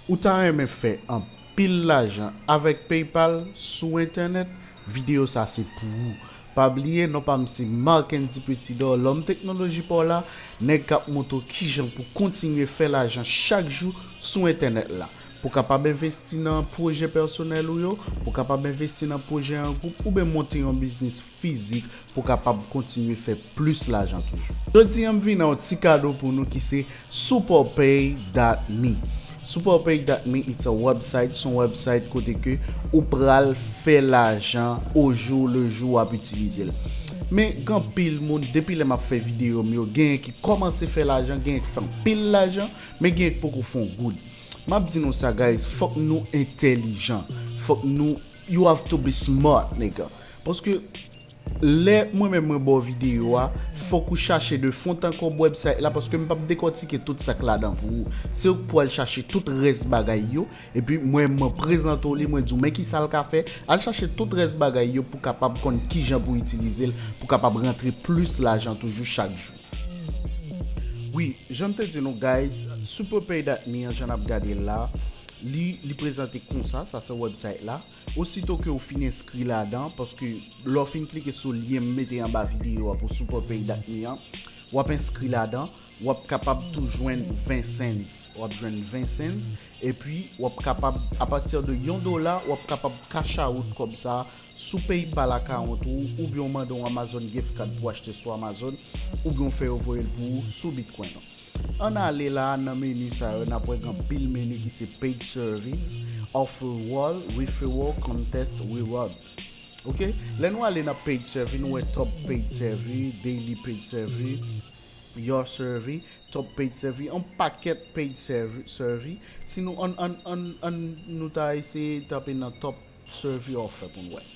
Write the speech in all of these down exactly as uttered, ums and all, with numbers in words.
Ou ta renmen fè anpil lajan avèk PayPal sou entènèt? Videyo sa se pou ou. Pa bliye, non pa m se Marckendy Petidor, lòm teknoloji pa w la, nèg k ap montre w kijan pou kontinye fè lajan chak jou sou entènèt la. Pou kapab envesti nan pwojè pèsonèl ou yo, pou kapab envesti nan pwojè an gwoup, oubyen monte yon biznis fizik pou kapab kontinye fè plis lajan toujou. Jodi a, m vin ak yon ti kado pou nou ki se Superpay dot me. Superpay dot me, it's a website, se yon website kote ke ou pral fè lajan au jour le jour w ap itilize l. Men gen anpil moun, depi lè m ap fè videyo m yo, genyen ki kòmanse fè lajan, genyen ki fè anpil lajan, men genyen ki poko fè yon goud. M ap di nou sa, guys, fòk nou entèlijan. Fòk nou, you have to be smart, nigga. Paske lè mwen menm mwen ba w videyo a, fòk ou chache de fond en comble website la, paske m p ap dekòtike tout sa k ladan pou ou. Se ou k pou al chache tout rès bagay yo, epi mwen, mwen prezante w li, mwen di w men kisa l ka fè. Al chache tout rès bagay yo pou kapab konn kijan pou itilize l, pou kapab rantre plis lajan toujou chak jou. Wi, jan m te di nou, guys, Superpay dot me an, jan n ap gade l la, li, li prezante konsa, sa se website la. Osito ke w fin enskri ladan, paske lè w fin klike sou lyen m mete anba videyo a pou Superpay dot me an, w ap enskri ladan, w ap kapab tou jwenn ven cents. W ap jwenn ven cents, epi w ap kapab, apati de yon dola, w ap kapab cash out kòb sa sou PayPal account ou, oubyen w mande yon Amazon gift card pou achte sou Amazon, oubyen w fè yo voye l pou ou sou Bitcoin. Ann ale la nan meni sa yo, n ap wè gen anpil meni ki se Paid Service, Offer Wall, Referral, Contest, Reward. Ok? Lè nou ale nan Paid Service, nou wè Top Paid Service, Daily Paid Service, Your Service, Top Paid Service, yon pakèt Paid Service. Si nou, ann, ann, ann, ann, nou ta eseye tape nan Top Service Offer pou n wè.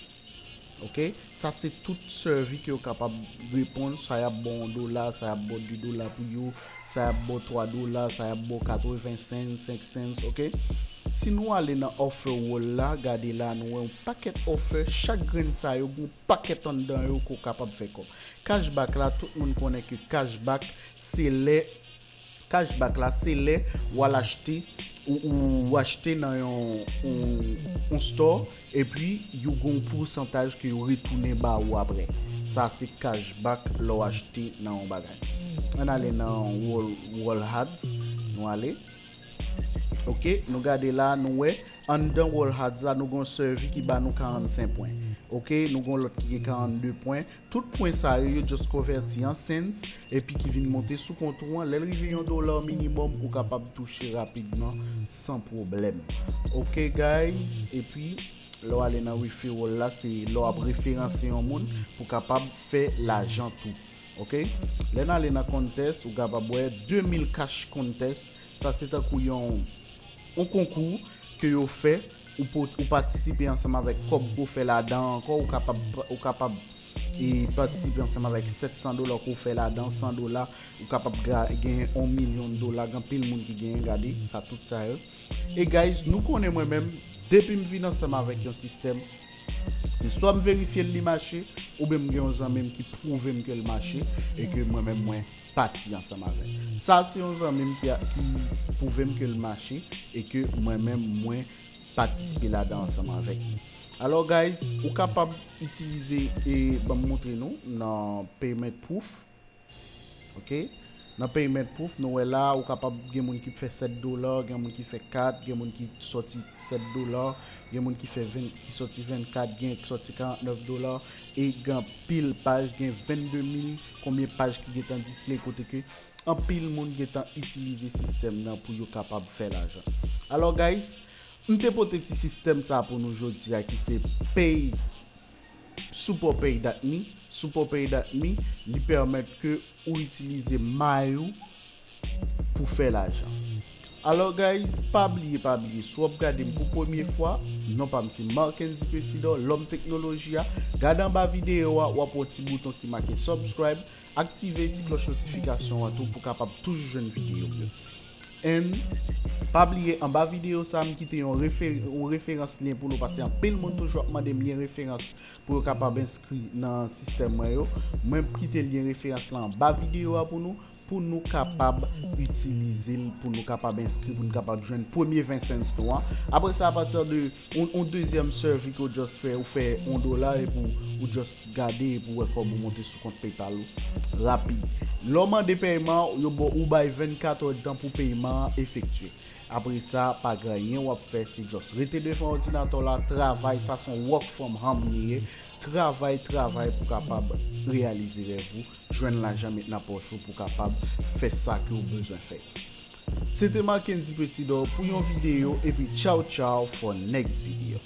Ok? Sa se tout service ke yo kapab reponn, sa y ap ba w yon dola, sa y ap ba w de dola pou yo, sa y ap ba w twa dola, sa y ap ba w katreven cents, senk cents, ok? Si nou ale nan Offer Wall la, gade la, nou wè yon pakèt offer, chak grenn sa yo, gen yon pakèt anndan yo ke w kapab fè kòb. Cashback la, tout moun konnen ke cashback, se lè Cashback la, se lè w al achte, ou, ou achte nan yon, yon, yon store, epi yo gen yon pousantaj ke yo retounen ba ou apre. Sa se cashback lè w achte nan yon bagay. Ann ale nan Wall, Wall Ads, nou ale. Ok, nou gade la, nou wè, anndan Wall Ads la, nou gen yon service ki ba nou karannsenk pwen. Ok, nou gen yon lòt ki gen karannde pwen. Tout pwen sa yo, yo just konvèti an cents, epi ki vin monte sou kont ou an. Lè l rive yon dola minimòm, ou kapab touche rapidman, san pwoblèm. Ok, guys, epi lè w ale nan referral la, se lè w ap referanse yon moun pou kapab fè lajan tou. Ok? Lè n ale nan contest, ou kapab wè de mil cash contest. Sa se tankou yon, yon konkou ke yo fè, ou, po- ou patisipe ansanm avèk kòb ke w fè ladan ankò, ou kapab, ou kapab, e, patisipe ansanm avèk sèt san dola ke w fè ladan, san dola, ou kapab ga- genyen yon milyon dola, gen anpil moun ki genyen, gade, sa tout sa yo. E guys, nou konnen mwen menm, depi m vin ansanm avèk yon sistèm, se swa m verifye l li mache, oubyen m gen yon zanmi m ki pwouve m ke l mache, e ke mwen menm mwen pati ansanm avè l. Sa se yon zanmi m ki, ki pwouve m ke l mache e ke mwen menm mwen patisipe ladan ansanm avèk li. Alò guys, ou kapab itilize, e ban m montre nou nan payment proof. Ok? Nan payment proof, nou wè la, ou kapab gen moun ki fè sèt dola, gen moun ki fè kat, gen moun ki sòti sèt dola, gen moun ki fè ven, ki sòti vennkat, gen ki sòti karantnèf dola, e gen anpil paj, gen vennde mil konbyen paj ki gentan display kote ke anpil moun gentan itilize sistèm nan pou yo kapab fè lajan. Alò guys, m te pote ti sistèm sa pou nou jodi a ki se Pay Superpay dot me. Superpay dot me, li pèmèt ke ou itilize may ou pou fè lajan. Alò guys, pa bliye, pa bliye, si w ap gade m pou premye fwa, non pa m se Marckendy Petidor, lòm teknoloji a. Gade anba videyo a, w ap wè yon ti bouton ki make subscribe, aktive ti klòch notifikasyon an tou pou kapab toujou jwenn videyo m yo. And pa bliye, anba videyo sa a, m kite yon refe- yon referans lyen pou nou, paske anpil moun toujou ap mande m lyen referans pou yo kapab enskri nan sistèm mwen yo. Mwen kite lyen referans la anba videyo a pou nou, pou nou kapab itilize l, pou nou kapab enskri, pou nou kapab jwenn premye ven cents nou an. Apre sa, apati de yon, yon dezyèm survey ke w just fè, ou fè yon dola epi w just gade epi w wè kòb ou monte sou kont PayPal ou rapid. Lè w mande pèyman, yo ba w, ou bay vennkat èdtan pou pèyman an efektye. Apre sa, pa gen anyen w ap fè, se just rete devan òdinatè w la, travay, sa se yon work from home li ye. Travay, travay pou kapab reyalize rèv ou, jwenn lajan met nan pòch ou pou kapab fè sa ke w bezwen fè. Se te Mackendy Petidor pou yon videyo, epi tchaw tchaw for next video.